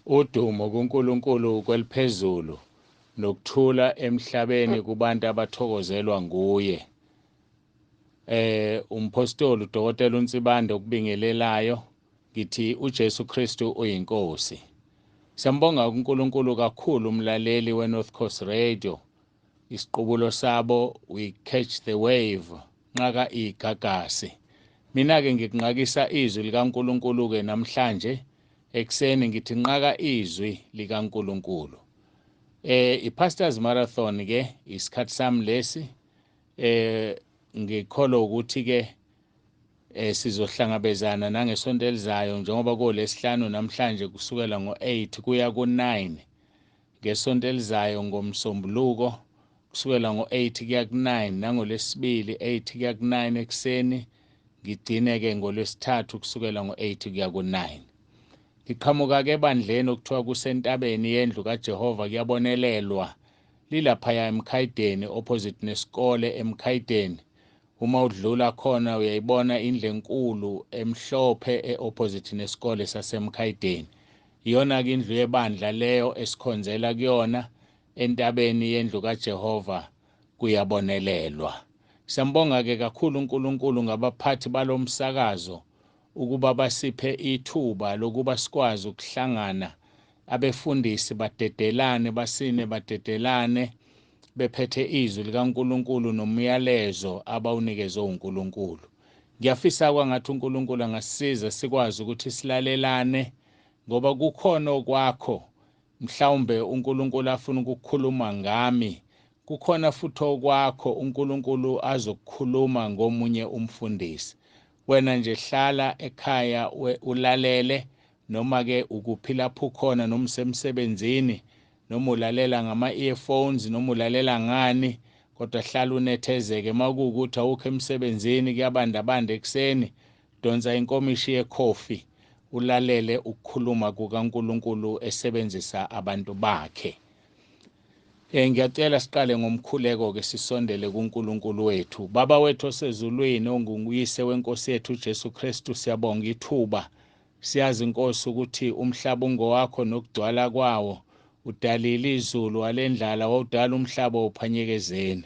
Udumo kuNkulunkulu kweliphezulu nokuthula emhlabeni kubantu abathokozelwa nguye. Umpostoli uDokotela uNsibande okubingelelayo, ngithi uJesu Kristu uyiNkosi. Siyambonga uNkulunkulu kakhulu umlaleli weNorth Coast Radio. Isiqubulo sabo, "We catch the wave", nqaka igagasi. Mina ke ngikunqakisa izwi likaNkulunkulu ke namhlanje ekuseni, ngithi nqaka izwi likaNkulunkulu. IPastors Marathon ke isikhathi sami lesi. Ngikholwa ukuthi ke sizohlangabezana nangesonto elizayo, njengoba kolesihlanu namhlanje kusukela ngo8 kuya ku9, ngesonto elizayo ngomsombuluko kusukela ngo8 kuya ku9, nangolesibili 8 kuya ku9 ekuseni, ngigcine ke ngolwesithathu kusukela ngo8 kuya ku9. Ngiqhamuka ke ebandleni okuthiwa kusentabeni yendlu kaJehova kuyabonelelwa, lilaphaya eMkhayideni, opposite nesikole eMkhayideni. Uma udlula khona uyayibona indlu enkulu emhlophe e-opposite nesikole saseMkhayideni. Iyona-ke indlu yebandla leyo esikhonzela kuyona entabeni yendlu kaJehova kuyabonelelwa. Siyambonga-ke kakhulu uNkulunkulu ngabaphathi balomsakazo ukuba basiphe ithuba lokuba sikwazi ukuhlangana, abefundisi badedelane, basine badedelane, bephethe izwi likaNkulunkulu nomyalezo abawunikezwe uNkulunkulu. Ngiyafisa kwangathi uNkulunkulu angasisiza sikwazi ukuthi silalelane, ngoba kukhona okwakho mhlawumbe uNkulunkulu afuna ukukhuluma ngami, kukhona futhi okwakho uNkulunkulu azokukhuluma ngomunye umfundisi. Wena nje hlala ekhaya ulalele, noma ke ukuphi lapho ukhona, noma usemsebenzini, noma ulalela ngama-earphones, noma ulalela ngani, kodwa hlala unethezeke. Makuwukuthi awukho emsebenzini, kuyabandabanda ekuseni, donsa inkomishi yekhofi ulalele ukukhuluma kukaNkulunkulu esebenzisa abantu bakhe. Ngiyacela siqale ngomkhuleko ke, sisondele kuNkulunkulu wethu. Baba wethu osezulwini, onguyise wenkosi yethu uJesu Kristu, siyabonga ithuba. Siyazi Nkosi ukuthi umhlaba ungowakho nokugcwala kwawo. Udalile izulu walendlala, wawudala umhlaba uphanyekezeni.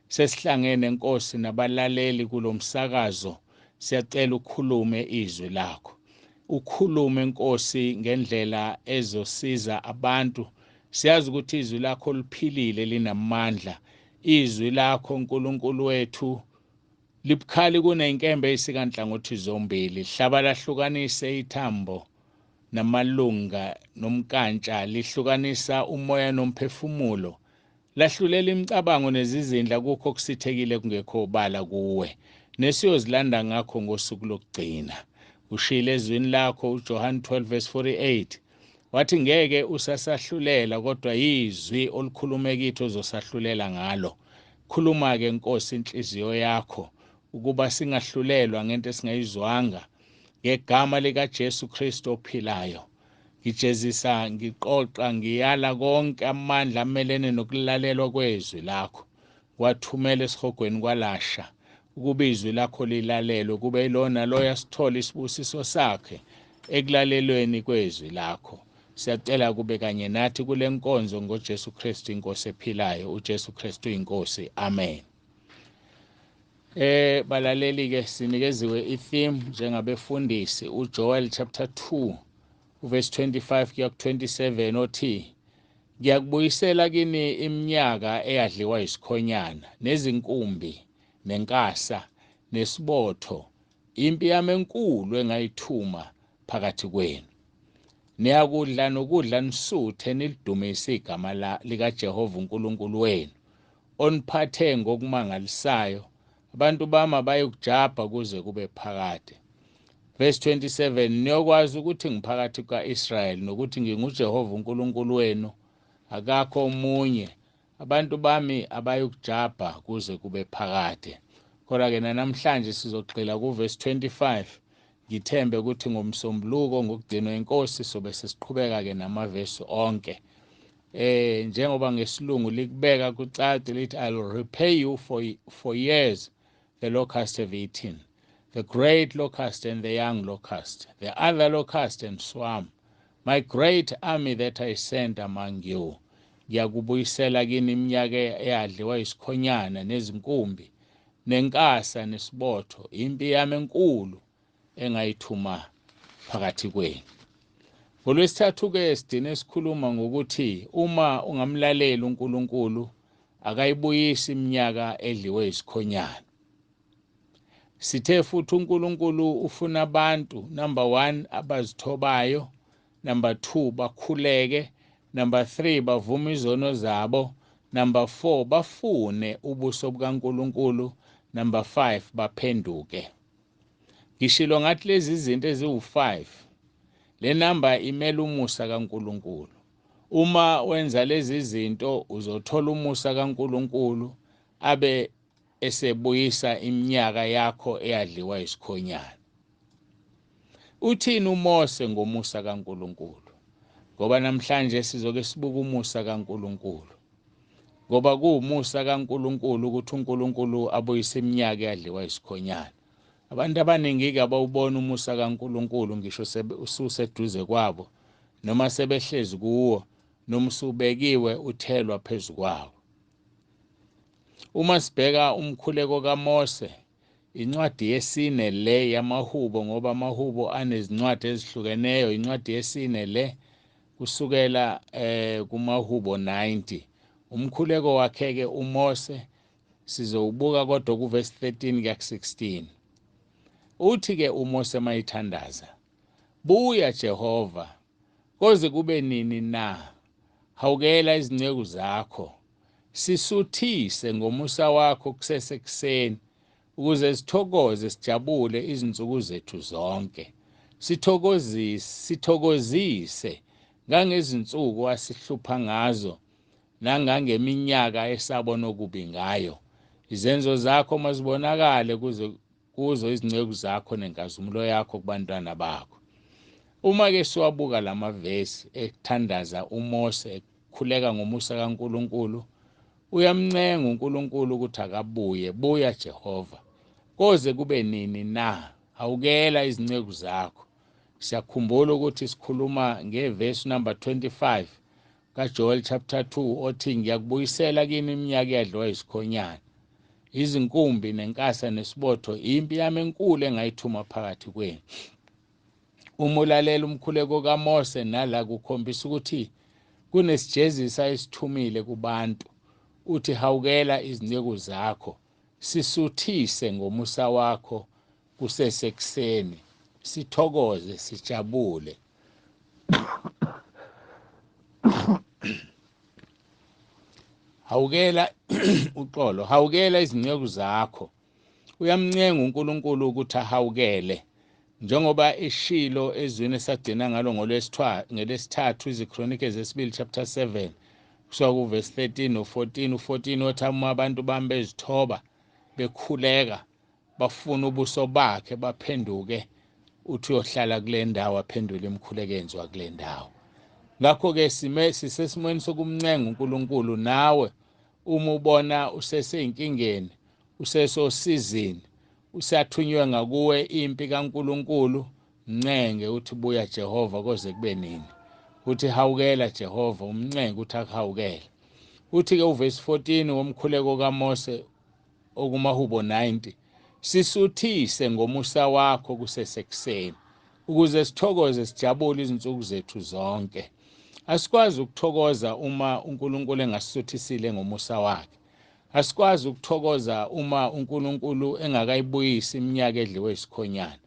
Sesihlangene Nkosi nabalaleli kulomsakazo, siyacela ukhulume izwi lakho. Ukhulume Nkosi ngendlela ezosiza abantu. Siyazi ukuthi izwi lakho liphilile, linamandla. Izwi lakho Nkulunkulu wethu libukhali kunenkemba eyisika nhlangothi zombili, hlaba lahlukanise ithambo namalunga nomkantsha, lihlukanisa umoya nomphefumulo, lahlulela imicabango nezizindla, kukho kusithekile kungekho obala kuwe, nesiyozilanda ngakho ngosuku lokugcina. Ushilo ezwini lakho uJohn 12 verse 48, wathi ngeke usasahlulela, kodwa izwi olukhulume kithi ozosahlulela ngalo. Khuluma ke Nkosi inhliziyo yakho ukuba singahlulelwa ngento esingayizwanga, ngegama lika Jesu Kristu ophilayo. Ngijezisa, ngiqoqa, ngiyala konke amandla amelene nokulalelwa kwezwi lakho, wathumela esihogweni kwalasha ukuba izwi lakho lilalelwe, kube yilona loyo asithole isibusiso sakhe ekulalelweni kwezwi lakho. Siyacela kube kanye nathi kule nkonzo ngoJesu Kristu inkosi ephilayo. UJesu Kristu inkosi. Amen. Balaleli ke, sinikeziwe itheme njengabefundisi, uJoel chapter 2 uverse 25 kuya ku27, othi, "Ngiyakubuyisela kini iminyaka eyadliwa isikhonyana nezinkumbi nenkasa nesibotho, impi yami enkulu engayithuma phakathi kwenu. Niyakudla nokudla nisuthe, nilidumise igama likaJehova uNkulunkulu wenu oniphathe ngokumangalisayo. Abantu bami abayikujabha kuze kube phakade." Verse 27, "Niyokwazi ukuthi ngiphakathi kukaIsrayeli nokuthi nginguJehova uNkulunkulu wenu, akakho omunye. Abantu bami abayikujabha kuze kube phakade." Kodwa ke namhlanje sizogxila kuverse 25. Ngithembe ukuthi ngomsombuluko ngokugcinwa inkosi sobe sesiqhubeka ke namavesi onke. Njengoba ngesilungu likubeka kucace lithi, "I will repay you for years the locust have eaten, the great locust and the young locust, the other locust and swarm, my great army that I sent among you. Ngiyakubuyisela kini iminyaka eyadliwa isikhonyana nezinkumbi nenkasa nesibotho, impi yami enkulu engayithuma phakathi kwenu. Ngolwesithathu-ke sidine sikhuluma ngokuthi uma ungamlaleli uNkulunkulu akayibuyisi iminyaka edliwe isikhonyana. Sithe futhi uNkulunkulu ufuna abantu, number 1 abazithobayo, number 2 bakhuleke, number 3 bavume izono zabo, number 4 bafune ubuso bukaNkulunkulu, number 5 baphenduke. Ngishilo ngathi lezi zinto eziwu5, le number imela umusa kaNkulunkulu. Uma wenza lezi zinto uzothola umusa kaNkulunkulu abe esebuyisa iminyaka yakho eyadliwa isikhonyana. Uthini uMose ngomusa kaNkulunkulu? Ngoba namhlanje sizoke sibuka umusa kaNkulunkulu. Ngoba kuwumusa kaNkulunkulu ukuthi uNkulunkulu abuyise iminyaka eyadliwa isikhonyana. Abantu abaningi-ke abawubona umusa kaNkulunkulu ngisho ususeduze kwabo, noma sebehlezi kuwo, noma usubekiwe uthelwa phezu kwawo. Uma sibheka umkhuleko kaMose, incwadi yesine le yamahubo, ngoba amahubo anezincwadi ezihlukeneyo, incwadi yesine le kusukela kumahubo 90. Umkhuleko wakhe-ke uMose sizowubuka kodwa kuvesi 13 kuya ku-16. Uthi-ke uMose mayithandaza, buya Jehova, koze kube nini na? Hawukela izinceku zakho, sisuthise ngomusa wakho kusesekuseni, ukuze sithokoze sijabule izinsuku zethu zonke. Sithokozise ngangezinsuku asihlupha ngazo, nangangeminyaka esabona okubi ngayo. Izenzo zakho mazibonakale kuzo izinceku zakho nenkazimulo yakho kubantwana bakho. Uma ke siwabuka lamavesi ekuthandaza uMose ekhuleka ngomusa kaNkulunkulu, uyamncenga uNkulunkulu ukuthi akabuye. Buya Jehova, koze kube nini na? Hawukela izinceku zakho. Siyakhumbula ukuthi sikhuluma ngevesi number 25 kaJoel chapter 2 othi ngiyakubuyisela kini iminyaka eyadliwa isikhonyana, izinkumbi nenkasa nesibotho, impi yami enkulu engayithuma phakathi kwenu. Uma ulalela umkhuleko kaMose nala kukhombisa ukuthi kunesijezisa esithumile kubantu. Uthi hawukela izinceku zakho, sisuthise ngomusa wakho kusesekuseni, sithokoze sijabule. Hawukela uxolo, hawukela izinceku zakho. Uyamncenga uNkulunkulu ukuthi ahawukele, njengoba eshilo ezwini esagcina ngalo ngolwesithathu, iziKronike zesibili chapter 7 kusuka kuverse 13 no14. U14 othi uma abantu bami bezithoba bekhuleka bafuna ubuso bakhe baphenduke, uthi uyohlala kule ndawo aphendule imikhuleko eyenziwa kule ndawo. Ngakho-ke sisesimweni sokumncenga uNkulunkulu. Nawe uma ubona useseyinkingeni, usesosizini, usathunywe ngakuwe impi kaNkulunkulu, mncenge uthi buya Jehova koze kube nini. Uthi hawukela Jehova, umncenge uthi akuhawukele. Uthi-ke uvesi 14 womkhuleko kaMose okumahubo 90, sisuthise ngomusa wakho kusesekuseni, ukuze sithokoze sijabule izinsuku zethu zonke. Asikwazi ukuthokoza uma uNkulunkulu engasisuthisile ngomusa wakhe. Asikwazi ukuthokoza uma uNkulunkulu engakayibuyisi iminyaka edliwe isikhonyana.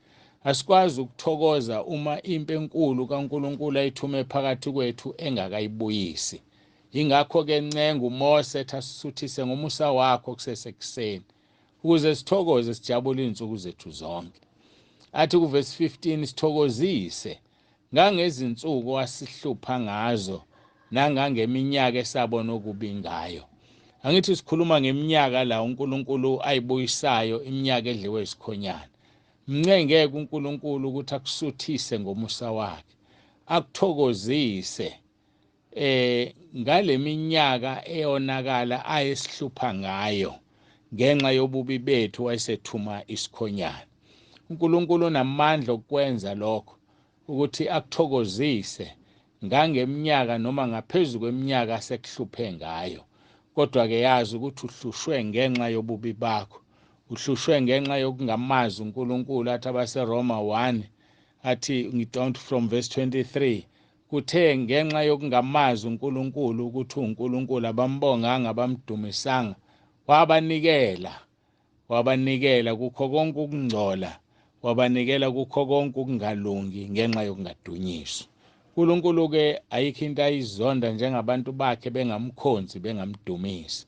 Asikwazi ukuthokoza uma impi enkulu kaNkulunkulu ayithume phakathi kwethu engakayibuyisi. Ingakho-ke ncenga uMose ethi asisuthise ngomusa wakho kusesekuseni, ukuze sithokoze sijabule izinsuku zethu zonke. Athi kuvesi 15, sithokozise ngangezinsuku asihlupha ngazo nangangeminyaka esabona okubi ngayo. Angithi sikhuluma ngeminyaka la uNkulunkulu ayibuyisayo, iminyaka edliwe isikhonyana. Mncengeke uNkulunkulu ukuthi akusuthise ngomusa wakhe, akuthokozise ngaleminyaka eyonakala ayesihlupha ngayo ngenxa yobubi bethu wayesethuma isikhonyana. uNkulunkulu unamandla okwenza lokho, ukuthi akuthokozise Ngangeminyaka noma ngaphezu kweminyaka sekuhluphe ngayo, kodwa-ke yazi ukuthi uhlushwe ngenxa yobubi bakho, uhlushwe ngenxa yokungamazi uNkulunkulu. Athi abaseRoma 1, athi ngidount from verse 23, kuthe ngenxa yokungamazi uNkulunkulu ukuthi uNkulunkulu abambonganga, abamdumisanga, wabanikela kukho konke ukungcola, wabanikela kukho konke ukungalungi ngenxa yokungadunyiswa. uNkulunkulu ke ayikho into ayizonda njengabantu bakhe bengamkhonzi, bengamdumisi.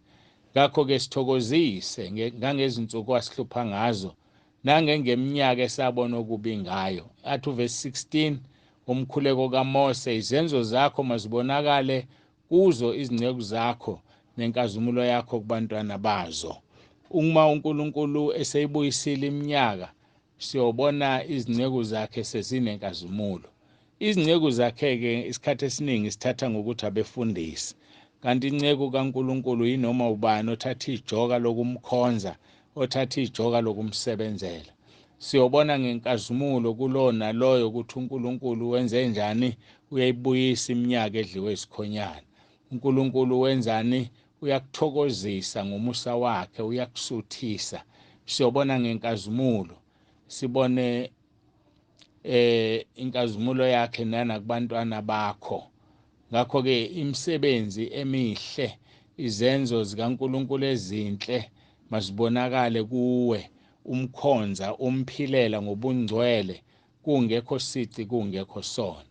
Ngakho-ke sithokozise ngangezinsuku wasihlupha ngazo nangengeminyaka esabona okubi ngayo. Athi uverse 16 umkhuleko kaMose, izenzo zakho mazibonakale kuzo izinceku zakho nenkazimulo yakho kubantwana bazo. Uma uNkulunkulu eseyibuyisile iminyaka, siyobona izinceku zakhe sezinenkazimulo. Izinceku zakhe-ke isikhathi esiningi sithatha ngokuthi abefundisi, kanti inceku kaNkulunkulu yinoma ubani othatha ijoka lokumkhonza, othatha ijoka lokumsebenzela. Siyobona ngenkazimulo kulowo naloyo ukuthi uNkulunkulu wenze njani, uyayibuyisa iminyaka edliwe isikhonyana. uNkulunkulu wenzani, uyakuthokozisa ngomusa wakhe, uyakusuthisa. Siyobona ngenkazimulo, sibone inkazimulo yakhe nanakubantwana bakho. Ngakho-ke imisebenzi emihle, izenzo zikaNkulunkulu ezinhle mazibonakale kuwe, umkhonza, umphilela ngobungcwele, kungekho sici, kungekho sono.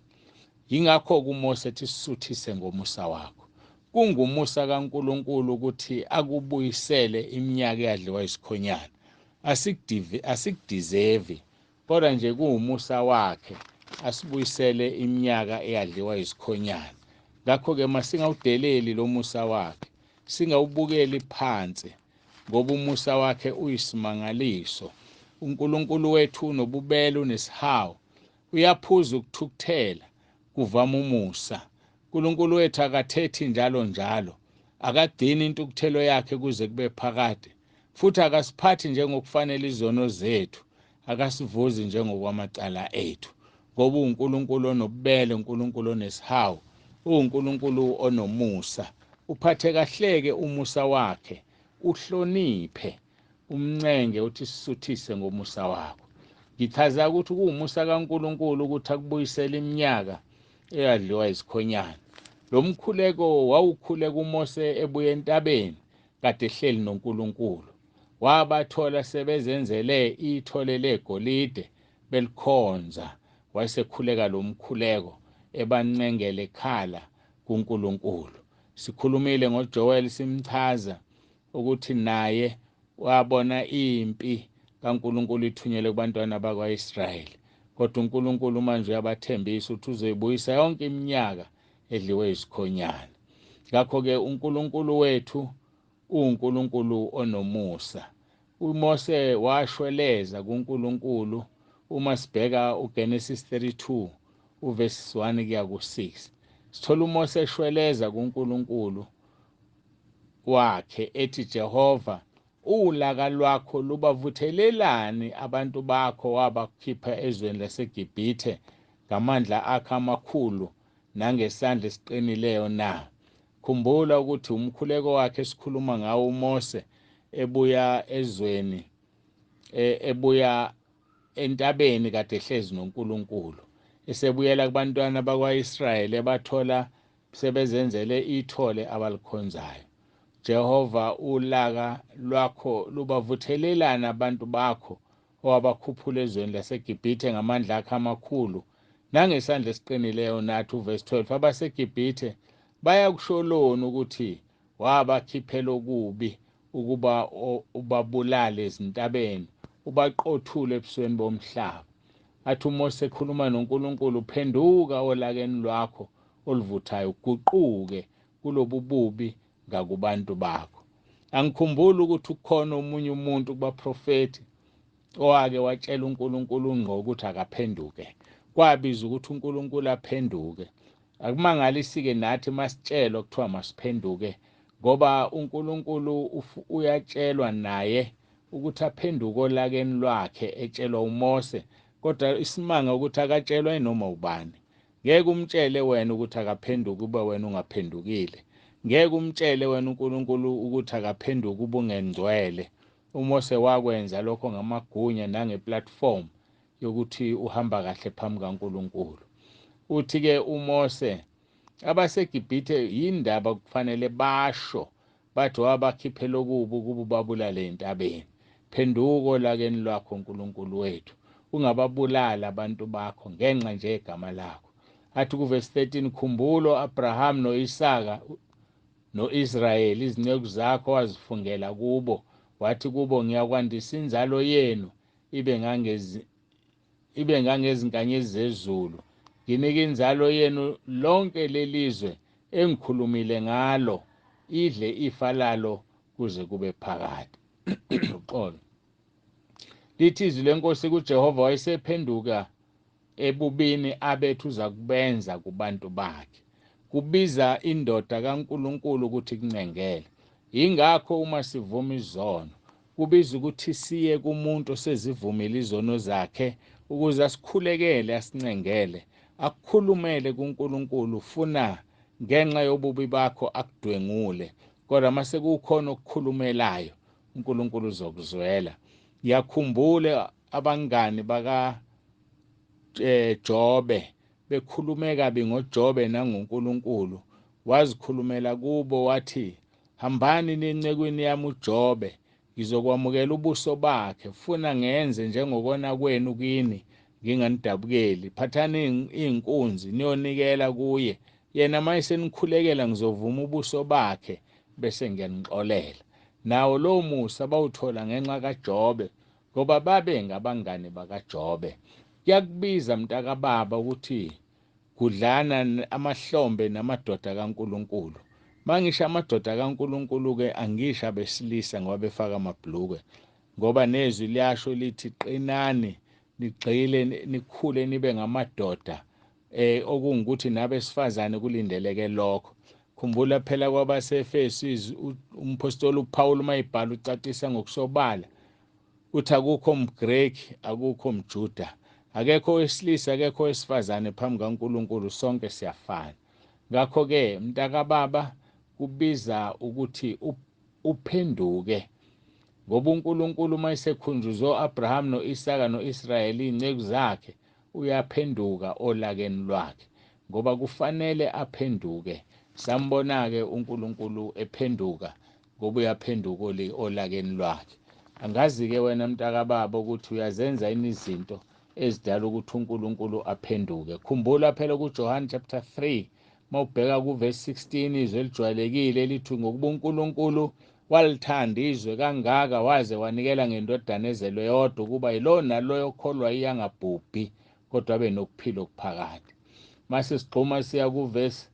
Yingakho kuMose ethi sisuthise ngomusa wakho. Kungumusa kaNkulunkulu ukuthi akubuyisele iminyaka eyadliwa isikhonyana. Asikudeserve, kodwa nje kuwumusa wakhe asibuyisele iminyaka eyadliwa isikhonyana. Ngakho-ke masingawudeleli lo musa wakhe, singawubukeli phansi, ngoba umusa wakhe uyisimangaliso. uNkulunkulu wethu unobubele, unesihawu, uyaphuza ukuthukuthela, kuvama umusa. uNkulunkulu wethu akathethi njalo njalo, akagcini intukuthelo yakhe kuze kube phakade, futhi akasiphathi njengokufanele izono zethu, akasivuzi njengokwamacala ethu, ngoba uNkulunkulu onobubele, uNkulunkulu onesihawu, uNkulunkulu onomusa. Uphathe kahleke umusa wakhe, uhloniphe, umncenge uthi sisuthise ngomusa wakho. Ngichaza ukuthi kuwumusa kaNkulunkulu ukuthi akubuyisele iminyaka eyadliwa isikhonyana. Lo mkhuleko wawukhuleka uMose ebuya entabeni kade ehleli noNkulunkulu. Wabathola sebezenzele ithole legolide belikhonza, wayesekhuleka lo mkhuleko ebancengele ekhala kuNkulunkulu. Sikhulumile ngoJoel, simchaza ukuthi naye wabona impi kaNkulunkulu ithunyelwe kubantwana bakwaIsrayeli, kodwa uNkulunkulu manje uyabathembisa ukuthi uzoyibuyisa yonke iminyaka edliwe isikhonyana. Ngakho-ke uNkulunkulu wethu uNkulunkulu onomusa. uMose washweleza kuNkulunkulu. Uma sibheka uGenesis 32 uverse 1 kuya ku-6, sithola uMose eshweleza kuNkulunkulu wakhe ethi, Jehova, ulaka lwakho lubavuthelelani abantu bakho wabakhipha ezweni laseGibhithe ngamandla akho amakhulu nangesandla esiqinileyo na? Khumbula ukuthi umkhuleko wakhe esikhuluma ngawo uMose ebuya ezweni, ebuya entabeni kade ehlezi noNkulunkulu, esebuyela kubantwana bakwaIsrayeli ebathola sebezenzele ithole abalikhonzayo. Jehova, ulaka lwakho lubavuthelelana abantu bakho owabakhuphula ezweni laseGibhithe ngamandla akho amakhulu nangesandla esiqinileyo. Nathi uverse 12, abaseGibhithe bayakusholoni ukuthi wabakhiphela okubi ukuba ubabulale ezintabeni, ubaqothule ebusweni bomhlaba. Athi uMose ekhuluma noNkulunkulu, phenduka olakeni lwakho oluvuthayo, uguquke kulobu bubi ngakubantu bakho. Angikhumbuli ukuthi ukhona omunye umuntu kubaprofeti owake watshela uNkulunkulu ngqo ukuthi akaphenduke. Kwabiza ukuthi uNkulunkulu aphenduke. Akumangalisi-ke nathi masitshelwa kuthiwa masiphenduke, ngoba uNkulunkulu uyatshelwa naye ukuthi aphenduke olakeni lwakhe, etshelwa uMose, kodwa isimanga ukuthi akatshelwa inoma ubani. Ngeke umtshele wena ukuthi akaphenduke ube wena ungaphendukile. Ngeke umtshele wena uNkulunkulu ukuthi akaphenduke ube ungengcwele. UMose wakwenza lokho ngamagunya nangeplatform yokuthi uhamba kahle phambi kaNkulunkulu. Uthi-ke uMose, abaseGibhithe yindaba kufanele basho bathi wabakhiphela okubi ukuba ubabulale entabeni. Phenduka olakeni lwakho uNkulunkulu wethu, ungababulali abantu bakho ngenxa nje yegama lakho. Athi kuvesi 13, khumbula o-Abraham no-Isaka no-Israyeli, izinceku zakho wazifungela kubo, wathi kubo, ngiyakwandisa inzalo yenu ibe ngangezinkanyezi zezulu, nginike inzalo yenu lonke lelizwe engikhulumile ngalo, idle ifa lalo kuze kube phakade. Uxolo. Lithi izwi lenkosi kuJehova, wayesephenduka ebubini abethu uza kubenza kubantu bakhe. Kubiza indoda kaNkulunkulu ukuthi kuncengele. Yingakho uma sivuma izono, kubiza ukuthi siye kumuntu osezivumile izono zakhe ukuze asikhulekele, asincengele, akukhulumele kuNkulunkulu, funa ngenxa yobubi bakho akudwengule. Kodwa mase kukhona okukhulumelayo, uNkulunkulu uzokuzwela. Ngiyakhumbula abangani baka Jobe bekhulume kabi ngoJobe nangoNkulunkulu. Wazikhulumela kubo wathi, hambani nencekwini yami uJobe, ngizokwamukela ubuso bakhe, funa ngenze njengokona kwenu kini, nginganidabukeli. Phathani inkunzi niyonikela kuye, yena mayesenikhulekela ngizovuma ubuso bakhe bese ngiyanixolela. Nawo lo musa bawuthola ngenxa kaJobe, ngoba babe ngabangani bakaJobe. Kuyakubiza mntakababa ukuthi gudlana amahlombe namadoda kaNkulunkulu. Mangisho amadoda kaNkulunkulu ke angisho abesilisa ngoba befaka amabhlukwe, ngoba nezwi liyasho lithi qinani nigxile nikhule nibe ngamadoda, okungukuthi nabesifazane kulindeleke lokho. Khumbula phela kwabaseEfesu umpostoli uPaul mayibhala ucacisa ngokusobala uthi akukho mGreki, akukho mJuda, akekho owesilisa, akekho owesifazane phambi kaNkulunkulu, sonke siyafana. Ngakho-ke mntakababa kubiza ukuthi uphenduke, ngoba uNkulunkulu uma esekhunjuzwe o-Abraham no-Isaka no-Israyeli iy'nceku zakhe, uyaphenduka olakeni lwakhe, ngoba kufanele aphenduke. Sambona-ke uNkulunkulu ephenduka, ngoba uyaphenduka olakeni lwakhe. Angazi-ke wena mntakababa ukuthi uyazenza yini izinto ezidala ukuthi uNkulunkulu aphenduke. Khumbula phela kuJohn chapter 3 mawubheka kuverse 16, izwi elijwayelekile elithi ngokuba uNkulunkulu walithanda izwe kangaka waze wanikela ngendodana ezelwe yodwa ukuba yilowo naloyo okholwa iyangabhubhi kodwa abe nokuphila okuphakade. Mase sigxuma siya kuverse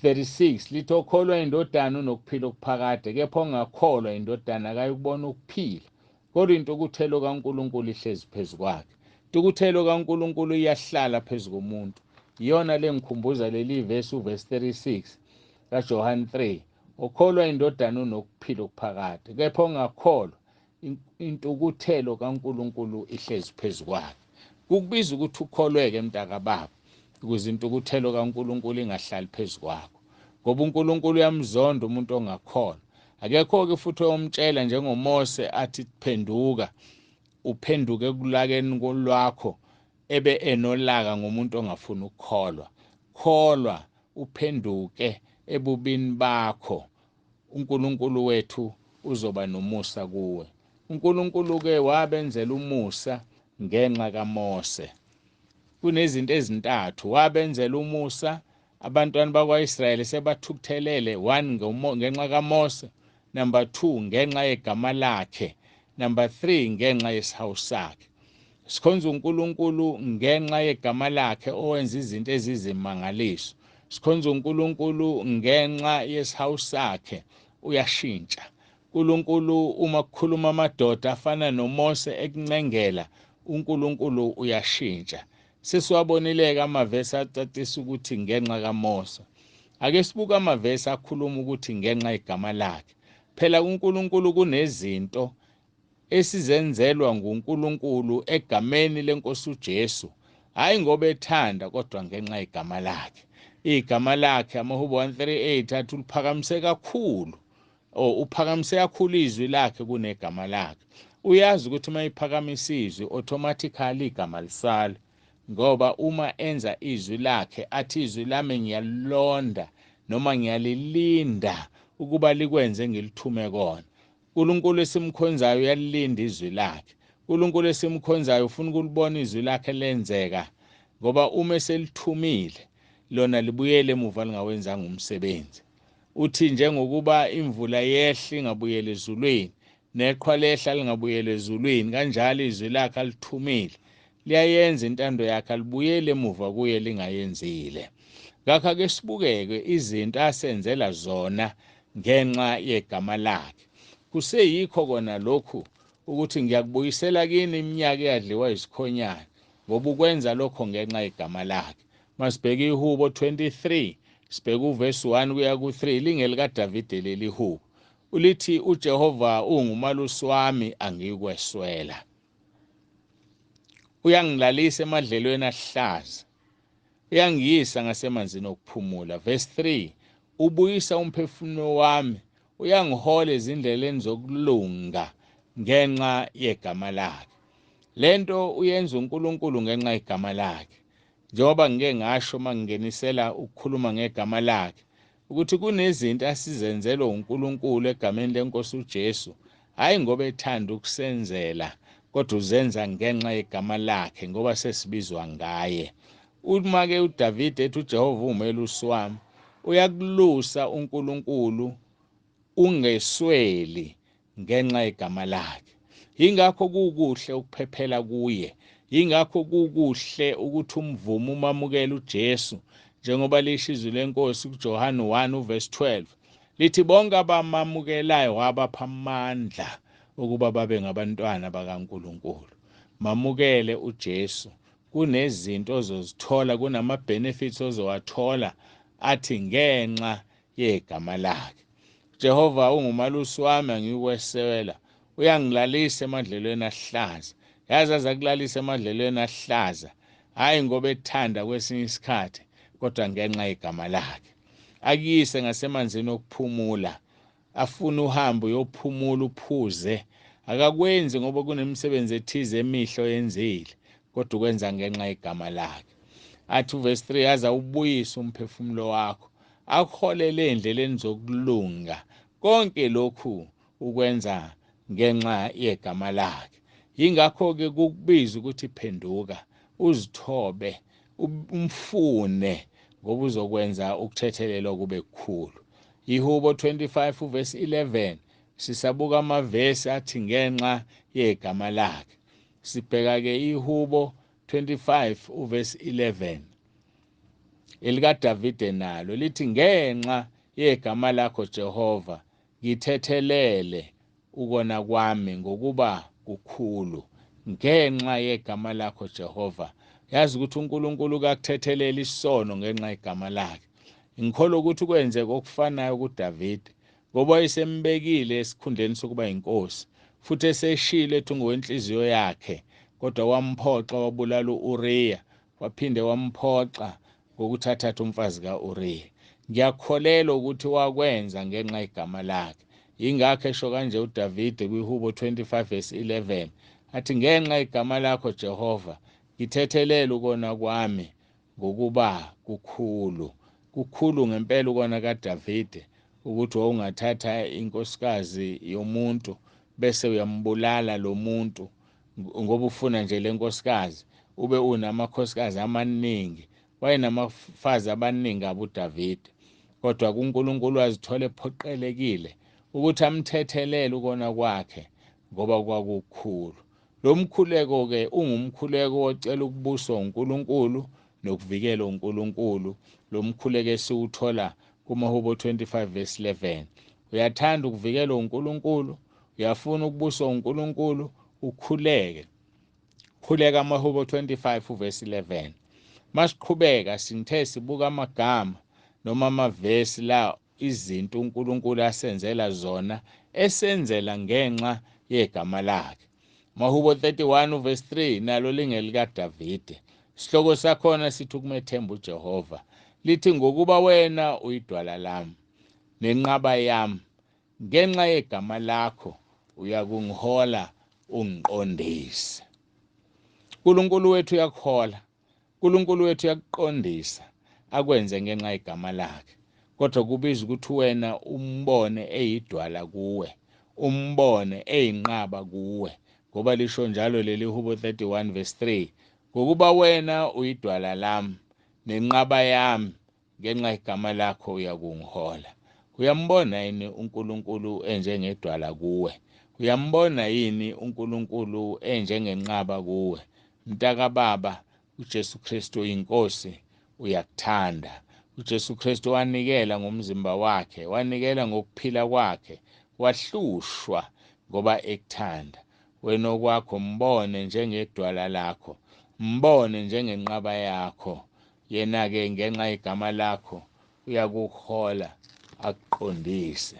36, lithi okholwa indodana unokuphila okuphakade, kepha ongakholwa indodana akayikubona ukuphila, kodwa intukuthelo kaNkulunkulu ihlezi phezu kwakhe. Intukuthelo kaNkulunkulu iyahlala phezu komuntu. Iyona le ngikhumbuza leli verse, uverse 36 kaJohn 3, okholwa indodana unokuphila okuphakade, kepha ongakholwa intukuthelo kaNkulunkulu ihlezi phezu kwakhe. Kukubiza ukuthi ukholweke mntakababa, ukuze intukuthelo kaNkulunkulu ingahlali phezu kwakho, ngoba uNkulunkulu uyamzonda umuntu ongakholwa. Akekho-ke futhi oyomtshela njengoMose athi phenduka, uphenduke ekulakeni lwakho, ebe enolaka ngomuntu ongafuni ukukholwa. Kholwa, uphenduke ebubini bakho, uNkulunkulu wethu uzoba nomusa kuwe. uNkulunkulu-ke wabenzela umusa ngenxa kaMose. Kunezinto ezintathu wabenzela umusa abantwana bakwaIsrayeli sebathukuthelele, 1 ngenxa kaMose, number 2 ngenxa yegama lakhe, number 3 ngenxa yesihawu sakhe. Sikhonza uNkulunkulu ngenxa yegama lakhe owenza izinto ezizimangaliso. Sikhonza uNkulunkulu ngenxa yesihawu sakhe, uyashintsha. uNkulunkulu uma kukhuluma amadoda afana noMose ekuncengela, uNkulunkulu uyashintsha. Sesiwabonile-ke amavesi acacisa ukuthi ngenxa kaMose. Ake sibuke amavesi akhuluma ukuthi ngenxa yegama lakhe. Phela kuNkulunkulu kunezinto esizenzelwa nguNkulunkulu egameni lenkosi uJesu Hhayi ngoba ethanda, kodwa ngenxa yegama lakhe. Igama lakhe, amaHubo 138 athi uliphakamise kakhulu, or uphakamise kakhulu izwi lakhe kunegama lakhe. Uyazi ukuthi uma iphakamisa izwi, automatically igama lisala, ngoba uma enza izwi lakhe athi izwi lami ngiyalilonda noma ngiyalilinda ukuba likwenze ngilithume kona. uNkulunkulu esimkhonzayo uyalilinda izwi lakhe. uNkulunkulu esimkhonzayo ufuna ukulibona izwi lakhe lenzeka, ngoba uma eselithumile lona libuyele emuva lingawenzanga umsebenzi. Uthi njengokuba imvula yehla ingabuyela ezulwini, neqhwa lehla lingabuyela ezulwini, kanjalo izwi lakhe alithumile liyayenza intando yakhe, alibuyele emuva kuye lingayenzile. Ngakho ake sibukeke izinto asenzela zona ngenxa yegama lakhe. Kuseyikho kona lokhu ukuthi ngiyakubuyisela kini iminyaka eyadliwa isikhonyana, ngoba ukwenza lokho ngenxa yegama lakhe. Masibheke iHubo 23, sibheke uvesi 1 kuya ku-3, lingelikaDavide leli hubo. Ulithi uJehova ungumalusi wami, angikweswela. Uyangilalisa emadlelweni ahlaza, uyangiyisa ngasemanzini okuphumula. Verse 3, ubuyisa umphefumulo wami, uyangihola ezindleleni zokulunga ngenxa yegama lakhe. Lento uyenza uNkulunkulu ngenxa yegama lakhe. Njengoba ngike ngasho mangingenisela ukukhuluma ngegama lakhe, ukuthi kunezinto asizenzela uNkulunkulu egameni lenkosi uJesu, hayi ngoba ethanda ukusenzela, kodwa uzenza ngenxa yegama lakhe, ngoba sesibizwa ngaye. Uma ke uDavide ethi uJehova ungumelusi wami, uyakulusa uNkulunkulu ungesweli ngenxa yegama lakhe. Yingakho kukuhle ukuphephela kuye, yingakho kukuhle ukuthi umvume umamukele uJesu, njengoba lisho izwi lenkosi kuJohane 1 uverse 12 lithi bonke abamamukelayo wabapha amandla ukuba babe ngabantwana bakaNkulunkulu. Mamukele uJesu, kunezinto ozozithola, kunama benefits ozowathola athi ngenxa yegama lakhe. Jehova ungumalusi wami, angikweswela. Uyangilalisa emadlelweni ahlaza. Yazi azakulalisa emadlelweni ahlaza, hayi ngoba ethanda kwesinye isikhathi, kodwa ngenxa yegama lakhe. Akuyise ngasemanzini okuphumula, afuna uhambo uyophumula uphuze. Akakwenzi ngoba kunemisebenzi ethize emihle oyenzile, kodwa ukwenza ngenxa yegama lakhe. Athi uverse 3, aza ubuyise umphefumulo wakho, akuholele endleleni zokulunga. Konke lokhu ukwenza ngenxa yegama lakhe. Yingakho-ke kukubiza ukuthi phenduka, uzithobe, umfune, ngoba uzokwenza ukuthethelelwa kube kukhulu. IHubo 25 uverse 11, sisabuka amavesi athi ngenxa yegama lakhe. Sibheka-ke iHubo 25 uverse 11 elikaDavide nalo lithi ngenxa yegama lakho Jehova ngithethelele ukona kwami ngokuba kukhulu. Ngenxa yegama lakho Jehova. Yazi ukuthi uNkulunkulu kakuthethelela isono ngenxa yegama lakhe. Ngikholwa ukuthi kwenzeka okufanayo kuDavide, ngoba wayesembekile esikhundleni sokuba inkosi, futhi eseshilo ethi ungowenhliziyo yakhe, kodwa wamphoxa wabulala uUriya, waphinde wamphoxa ngokuthi athathe umfazi kaUriya. Ngiyakholelwa ukuthi wakwenza ngenxa yegama lakhe. Yingakho esho kanje uDavide kwiHubo 25 verse 11, athi ngenxa yegama lakho Jehova ngithethelele ukona kwami ngokuba kukhulu. Kukhulu ngempela ukona kaDavide ukuthi wawungathatha inkosikazi yomuntu bese uyambulala lo muntu ngoba ufuna nje le nkosikazi, ube unamakhosikazi amaningi. Wayenamafazi abaningi abuDavide, kodwa kuNkulunkulu wazithola ephoqelekile ukuthi amthethelele ukona kwakhe ngoba kwakukhulu. Lo mkhuleko ke ungumkhuleko ocela ukubuswa uNkulunkulu nokuvikela uNkulunkulu. Lo mkhuleko esiwuthola kumaHubo 25 verse 11. Uyathanda ukuvikelwa uNkulunkulu, uyafuna ukubuswa uNkulunkulu, ukhuleke. Khuleka amaHubo 25 verse 11. Masiqhubeka sinthe sibuka amagama noma amavesi la izinto uNkulunkulu asenzela zona, esenzela ngenxa yegama lakhe. Mahubo 31 verse 3 nalo lingelikaDavide. Isihloko sakhona sithi ukumethemba uJehova. Lithi ngokuba wena uyidwala lami nenqaba yami, ngenxa yegama lakho uyakungihola ungiqondise. uNkulunkulu wethu uyakuhola, uNkulunkulu wethu uyakuqondisa, akwenze ngenxa yegama lakhe. Kodwa kubiza ukuthi wena umbone eyidwala kuwe, umbone eyinqaba kuwe, ngoba lisho njalo leli Hubo 31 verse 3, ngokuba wena uyidwala lami nenqaba yami, ngenxa yegama lakho uyakungihola. Uyambona yini uNkulunkulu enjengedwala kuwe? Uyambona yini uNkulunkulu enjengenqaba kuwe? Mntakababa, uJesu Kristu uyinkosi, uyakuthanda. uJesu Kristu wanikela ngomzimba wakhe, wanikela ngokuphila kwakhe, wahlushwa ngoba ekuthanda. Wena okwakho mbone njengedwala lakho, mbone njengenqaba yakho. Yena-ke ngenxa yegama lakho uyakuhola akuqondise.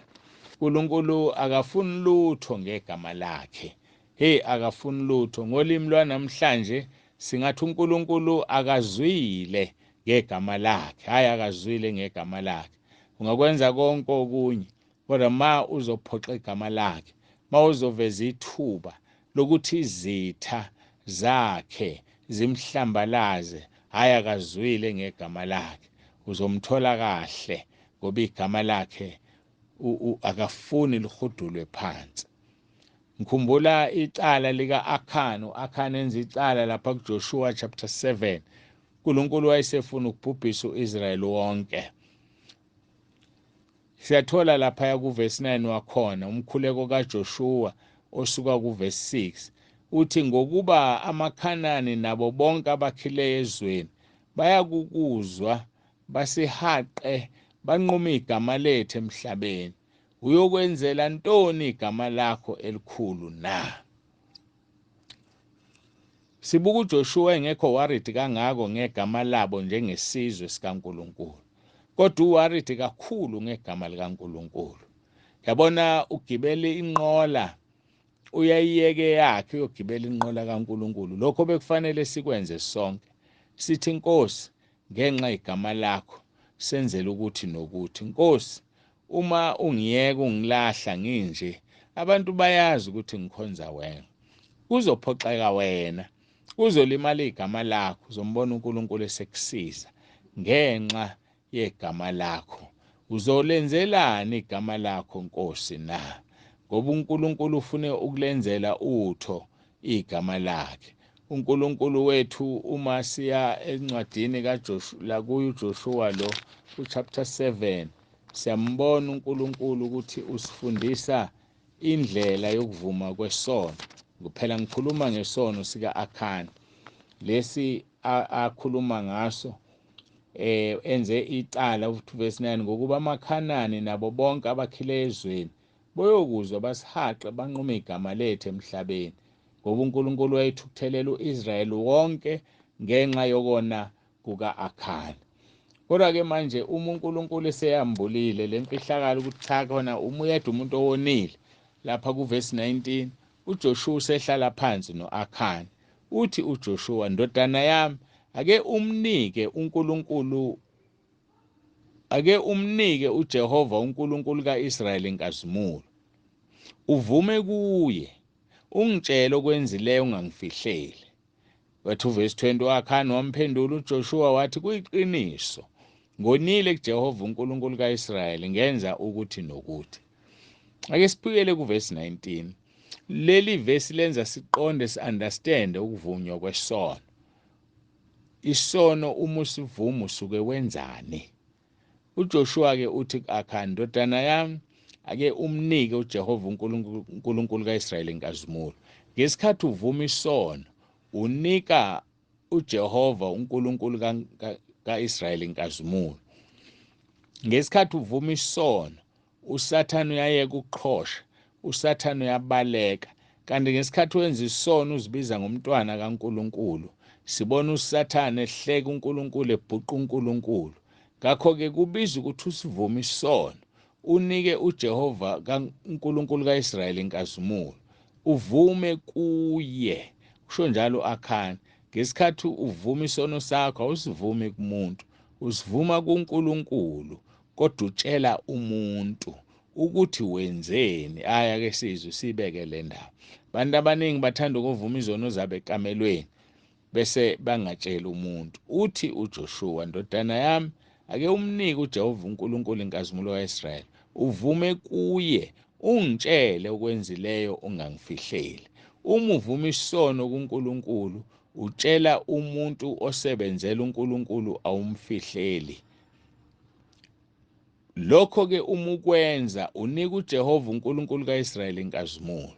uNkulunkulu akafuni lutho ngegama lakhe. Hey, akafuni lutho. Ngolimi lwanamhlanje singathi uNkulunkulu akazwile ngegama lakhe. Hayi, akazwile ngegama lakhe. Ungakwenza konke okunye, kodwa ma uzophoxa igama lakhe, ma uzoveza ithuba lokuthi izitha zakhe zimhlambalaze, hayi, akazwile ngegama lakhe. Uzomthola kahle ngoba igama lakhe akafuni lihudulwe phansi. Ngikhumbula icala lika-Akhani. U-Akhani enza icala lapha kuJoshua chapter 7. uNkulunkulu wayesefuna ukubhubhisa u-Israyeli wonke. Siyathola lapha kuvesi 9 wakhona umkhuleko kaJoshua osuka kuvesi 6, uthi ngokuba amaKhanani nabo bonke abakhileyo ezweni bayakukuzwa basihaqe banqume igama lethu emhlabeni. Uyokwenzela ntoni igama lakho elikhulu na? Sibuka uJoshua engekho worried kangako ngegama labo njengesizwe sikaNkulunkulu, kodwa uworried kakhulu ngegama likaNkulunkulu. Yabona, ugibele inqola, uyayiyeke yakhe uyogibela inqola kaNkulunkulu. Lokho bekufanele sikwenze sonke, sithi Nkosi, ngenxa igama lakho senzele ukuthi nokuthi. Nkosi, uma ungiyeka ungilahla nginje, abantu bayazi ukuthi ngikhonza wena. Kuzophoxeka wena, kuzolimala igama lakho. Uzombona uNkulunkulu esekusiza ngenxa yegama lakho. Uzolenzelani igama lakho Nkosi na? Ngoba uNkulunkulu ufune ukulenzela utho igama lakhe. uNkulunkulu wethu, uma siya encwadini kaJoshua, la kuyo uJoshua lo kuchapter 7, siyambona uNkulunkulu ukuthi usifundisa indlela yokuvuma kwesono. Kuphela ngikhuluma ngesono sika-Akhani lesi akhuluma ngaso, enze icala verse 9, ngokuba amaKhanani nabo bonke abakhile ezweni boyokuzwa basihaqe banqume igama lethu emhlabeni. Ngoba uNkulunkulu wayethukuthelela uIsrayeli wonke ngenxa yokona kuka-Akhani. Kodwa-ke manje uma uNkulunkulu eseyambulile le mfihlakalo ukuthi cha, khona uma uyedwa umuntu owonile, lapha kuvesi 19 uJoshua usehlala phansi no-Akhani. Uthi uJoshua, ndodana yami, ake umnike uNkulunkulu, ake umnike uJehova uNkulunkulu kaIsrayeli inkazimulo, uvume kuye, ungitshele okwenzileyo ungangifihleli. Wathi uvesi 20, u-Akhani wamphendula uJoshua wathi, kuyiqiniso, ngonile kuJehova uNkulunkulu kaIsrayeli, ngenza ukuthi nokuthi. Ake sibuyele kuvesi 19. Leli vesi lenza siqonde, si-understand ukuvunywa kwesono. Isono uma usivuma usuke wenzani? uJoshua ke uthi ku-Akhani, ndodana yami, ake umnike uJehova uNkulunkulu kaIsrayeli inkazimulo. Ngesikhathi uvuma isono, unika uJehova uNkulunkulu kaIsrayeli inkazimulo. Ngesikhathi uvuma isono, uSathane uyayeka ukuqhosha, uSathane uyabaleka. Kanti ngesikhathi wenza isono uzibiza ngomntwana kaNkulunkulu, sibona uSathane ehleka uNkulunkulu, ebhuqa uNkulunkulu. Ngakho-ke kubiza ukuthi usivume isono, unike uJehova kaNkulunkulu kaIsrayeli inkazimulo, uvume kuye. Kusho njalo Akhani, Ngesikhathi uvuma isono sakho, awusivumi kumuntu, usivuma kuNkulunkulu, kodwa utshela umuntu ukuthi wenzeni. Aya ke sizwe sibeke le ndaba. Abantu abaningi bathanda ukuvuma izono zabo ekamelweni bese bangatsheli umuntu. Uthi uJoshua, ndodana yami, ake umnike uJehova uNkulunkulu inkazimulo kaIsrayeli, uvume kuye, ungitshele okwenzileyo, ungangifihleli. Uma uvuma isono kuNkulunkulu, utshela umuntu osebenzela uNkulunkulu, awumfihleli. Lokho-ke uma ukwenza, unika uJehova uNkulunkulu kaIsrayeli inkazimulo.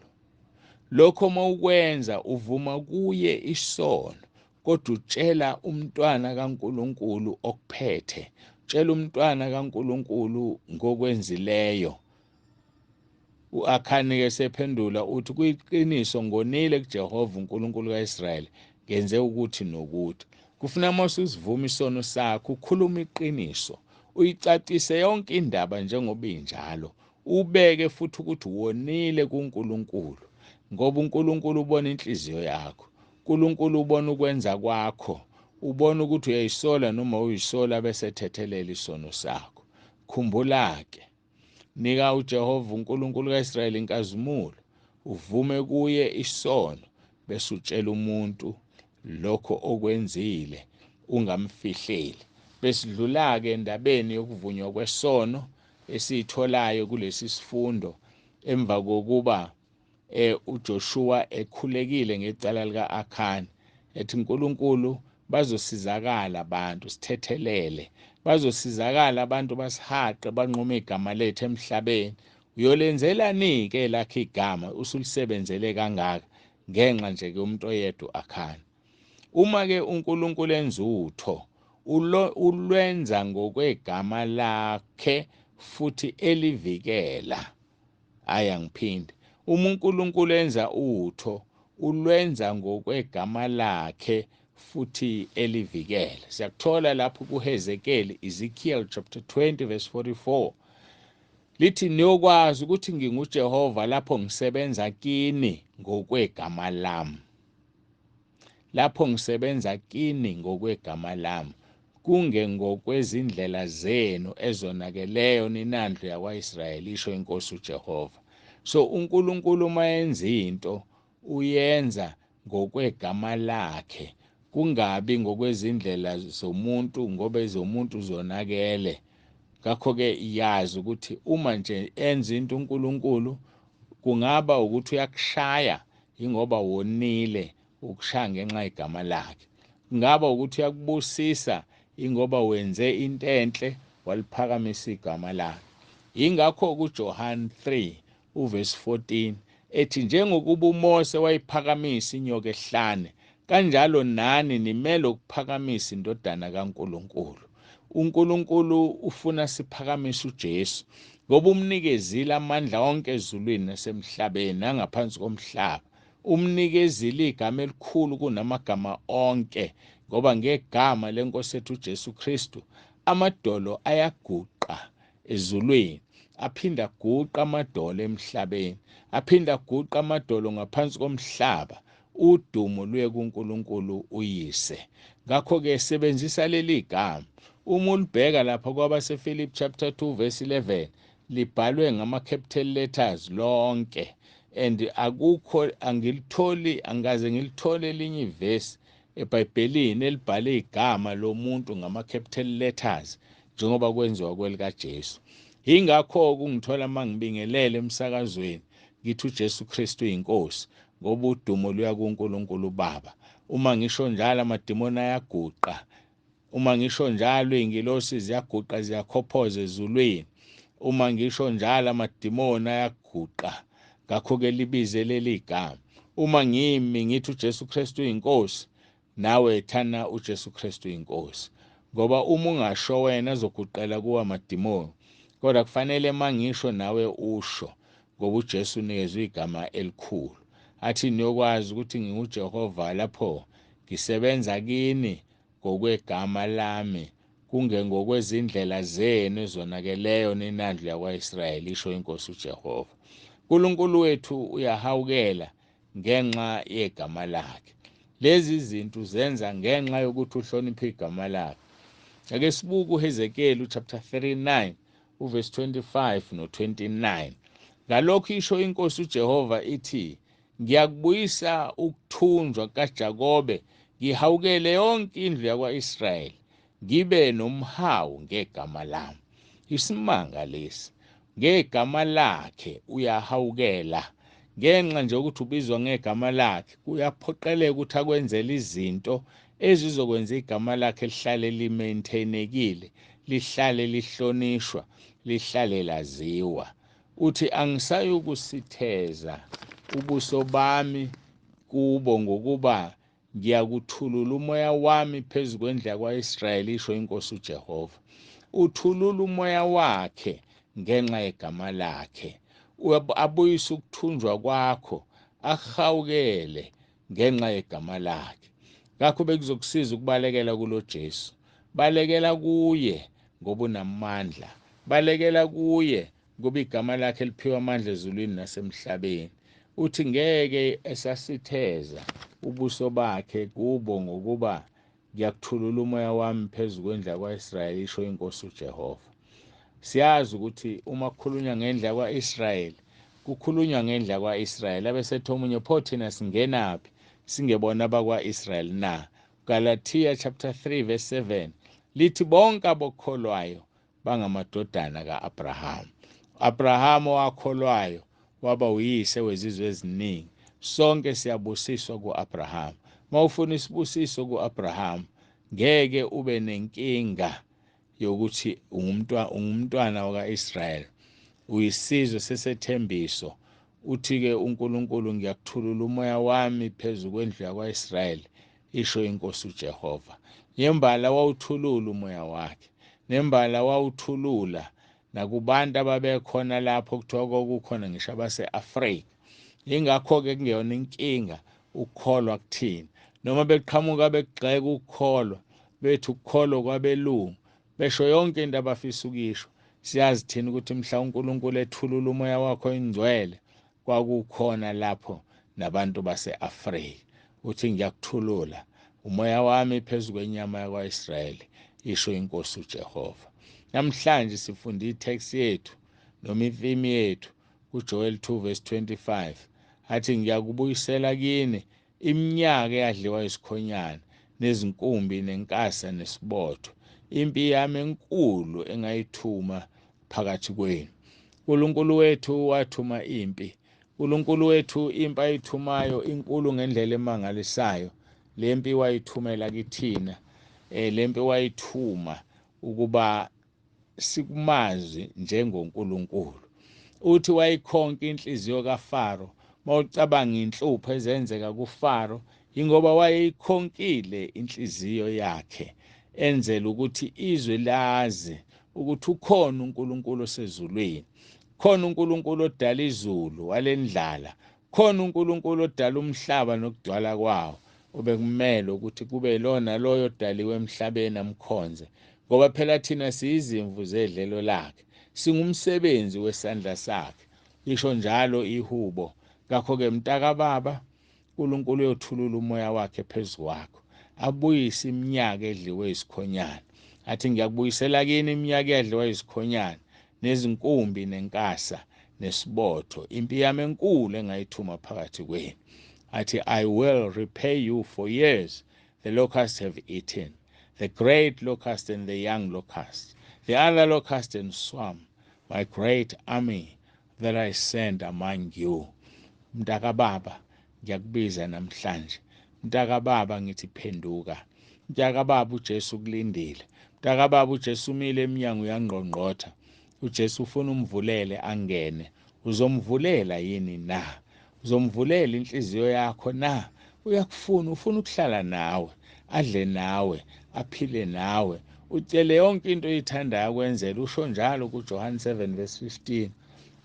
Lokho uma ukwenza, uvuma kuye isono, kodwa utshela umntwana kaNkulunkulu okuphethe, utshela umntwana kaNkulunkulu ngokwenzileyo. U-Akhani-ke sephendula uthi, kuyiqiniso, ngonile kuJehova uNkulunkulu kaIsrayeli, ngenze ukuthi nokuthi. Kufuna uma usivuma isono sakho, ukhuluma iqiniso, uyicacise yonke indaba njengoba injalo, ubeke futhi ukuthi wonile kuNkulunkulu, ngoba uNkulunkulu ubona inhliziyo yakho, uNkulunkulu ubona ukwenza kwakho, ubona ukuthi uyayisola noma uyisola, bese ethethelela isono sakho. Khumbula-ke, nika uJehova uNkulunkulu kaIsrayeli inkazimulo, uvume kuye isono, bese utshela umuntu lokho okwenzile, ungamfihleli. Besidlula-ke endabeni yokuvunywa kwesono esiyitholayo kulesi sifundo emva kokuba uJoshua ekhulekile ngecala lika-Akhani, ethi uNkulunkulu bazosizakala abantu, sithethelele, bazosizakala abantu, basihaqe, banqume igama lethu emhlabeni. Uyolenzelani-ke lakhe igama usulisebenzele kangaka ngenxa nje ke umuntu oyedwa u-Akhani? Uma-ke uNkulunkulu enza utho, ulwenza ngokwegama lakhe futhi elivikela. Hhayi, angiphinde. Uma uNkulunkulu enza utho, ulwenza ngokwegama lakhe futhi elivikela. Siyakuthola lapho kuHezekeli, Ezekiel chapter 20 verse 44. Lithi niyokwazi ukuthi nginguJehova lapho ngisebenza kini ngokwegama lami. Lapho ngisebenza kini ngokwegama lami, kungengokwezindlela zenu ezonakeleyo ninandlu yakwaIsrayeli, isho inkosi uJehova. So uNkulunkulu uma enza into, uyenza ngokwegama lakhe, kungabi ngokwezindlela zomuntu, ngoba ezomuntu zonakele. Ngakho-ke yazi ukuthi uma nje enza into uNkulunkulu, kungaba ukuthi uyakushaya ingoba wonile, ukushaya ngenxa yegama lakhe. Kungaba ukuthi uyakubusisa ingoba wenze into enhle, waliphakamisa igama lakhe. Yingakho kuJohn 3 uverse 14 ethi, njengokuba uMose wayiphakamisa inyoka ehlane, kanjalo nani nimele ukuphakamisa indodana kaNkulunkulu. uNkulunkulu ufuna siphakamise uJesu, ngoba umnikezile amandla onke ezulwini nasemhlabeni nangaphansi komhlaba. Umnikezile igama elikhulu kunamagama onke, ngoba ngegama lenkosi ethu uJesu Kristu amadolo ayaguqa ezulwini, aphinda aguqa amadolo emhlabeni, aphinda aguqa amadolo ngaphansi komhlaba. Udumo luye kuNkulunkulu uyise. Ngakho-ke sebenzisa leli gama. Uma ulibheka lapha kwabaseFilipi chapter 2 verse 11, libhalwe ngama-capital letters lonke, and akukho, angilitholi, angikaze ngilithole elinye ivesi eBhayibhelini elibhale igama lomuntu ngama-capital letters njengoba kwenziwa kwelikaJesu. Yingakho kungithola mangibingelele emsakazweni ngithi uJesu Kristu uyinkosi, ngoba udumo luya kuNkulunkulu uBaba. Uma ngisho njalo amadimoni ayaguqa, uma ngisho njalo izingilosi ziyaguqa ziyakhophoza ezulwini, uma ngisho njalo amadimoni ayaguqa. Ngakho-ke libize leli gama. Uma ngimi ngithi uJesu Kristu uyinkosi, nawe thana uJesu Kristu uyinkosi, ngoba uma ungasho wena azoguqela kuwe amadimoni, kodwa kufanele mangisho nawe usho, ngoba uJesu unikezwe igama elikhulu. Athi niyokwazi ukuthi nginguJehova lapho ngisebenza kini ngokwegama lami, kungengokwezindlela zenu ezonakeleyo ninandlu yakwaIsrayeli, isho inkosi uJehova. uNkulunkulu wethu uyahawukela ngenxa yegama lakhe. Lezi zinto zenza ngenxa yokuthi uhloniphe igama lakhe. Ake sibuke uHezekiel chapter 39 uverse 25 no-29. Ngalokho isho inkosi uJehova ithi, ngiyakubuyisa ukuthunjwa kaJakobe, ngihawukele yonke indlu yakwa-Israyeli, ngibe nomhawu ngegama lami. Isimanga lesi, ngegama lakhe uyahawukela. Ngenxa nje ukuthi ubizwa ngegama lakhe, kuyaphoqeleka ukuthi akwenzele izinto ezizokwenza igama lakhe lihlale limaintainekile, lihlale lihlonishwa, lihlale laziwa. Uthi angisayukusitheza ubuso bami kubo, ngokuba ngiyakuthulula umoya wami phezu kwendlu yakwa-Israyeli, isho inkosi uJehova. Uthulula umoya wakhe ngenxa yegama lakhe, abuyise ukuthunjwa kwakho, ahawukele ngenxa yegama lakhe. Ngakho bekuzokusiza ukubalekela kulo Jesu. Balekela kuye ngoba unamandla, balekela kuye ngoba igama lakhe liphiwa amandla ezulwini nasemhlabeni. Uthi ngeke esasitheza ubuso bakhe kubo, ngokuba ngiyakuthulula umoya wami phezu kwendlu yakwa-Israyeli, isho inkosi uJehova. Siyazi ukuthi uma kukhulunywa ngendlu yakwa-Israyeli, kukhulunywa ngendlu yakwa-Israyeli. Abesethi omunye, pho thina singenaphi singebona abakwa-Israyeli na? Galatia chapter 3 verse 7 lithi bonke abokholwayo bangamadodana ka-Abraham. Abraham owakholwayo waba uyise wezizwe eziningi. Sonke siyabusiswa ku-Abraham. Mawufuna isibusiso ku-Abraham, ngeke ube nenkinga yokuthi ungumntwana waka-Israyeli, uyisizwe sesethembiso. Uthi-ke uNkulunkulu, ngiyakuthulula umoya wami phezu kwendlu yakwa-Israyeli, isho inkosi uJehova. Nembala wawuthulula umoya wakhe, nembala wawuthulula nakubantu ababekhona lapho kuthiwa kwakukhona ngisho abase-Afrika. Yingakho-ke kungeyona inkinga ukukholwa kuthina. Noma beqhamuka bekugxeka ukukholwa, bethi ukukholwa kwabelungu, besho yonke into abafisa ukuyisho. Siyazi thina ukuthi mhla uNkulunkulu ethulula umoya wakho ingcwele, kwakukhona lapho nabantu base-Afrika. Uthi ngiyakuthulula umoya wami phezu kwenyama yakwa-Israyeli, isho inkosi uJehova. Namhlanje sifunda i-text yethu noma itheme yethu kuJoel 2 verse 25, athi ngiyakubuyisela kini iminyaka eyadliwa isikhonyana nezinkumbi nenkasa nesibotho, impi yami enkulu engayithuma phakathi kwenu. uNkulunkulu wethu wathuma impi. uNkulunkulu wethu impi ayithumayo inkulu ngendlela emangalisayo. Lempi wayithumela kithina, lempi wayithuma ukuba sikumazi njengoNkulunkulu. Uthi wayikhonka inhliziyo kaFaro. Mawucabanga inhlupho ezenzeka kuFaro, ingoba wayeyikhonkile inhliziyo yakhe, enzela ukuthi izwe lazi ukuthi ukhona uNkulunkulu osezulwini, khona uNkulunkulu odala izulu walendlala, khona uNkulunkulu odala umhlaba nokugcwala kwawo, obekumele ukuthi kube lona loyo odaliwe emhlabeni amkhonze, ngoba phela thina siyizimvu zedlelo lakhe, singumsebenzi wesandla sakhe, lisho njalo ihubo. Ngakho-ke mntakababa, uNkulunkulu uyothulula umoya wakhe phezu kwakho, abuyise iminyaka edliwe isikhonyana. Athi ngiyakubuyisela kini iminyaka eyadliwa isikhonyana nezinkumbi nenkasa nesibotho, impi yami enkulu engayithuma phakathi kwenu. Athi I will repay you for years the locusts have eaten, the great locust and the young locust, the other locust and swarm, my great army that I send among you. Mntakababa, ngiyakubiza namhlanje. Mntakababa, ngithi phenduka. Mntakababa, uJesu ukulindile. Mntakababa, uJesu umile eminyango uyangqongqotha. uJesu ufuna umvulele angene. Uzomvulela yini na? Uzomvulela inhliziyo yakho na? Uyakufuna, ufuna ukuhlala nawe, adle nawe, aphile nawe, ucele yonke into oyithandayo akwenzele. Usho njalo kuJohn 7 verse 15.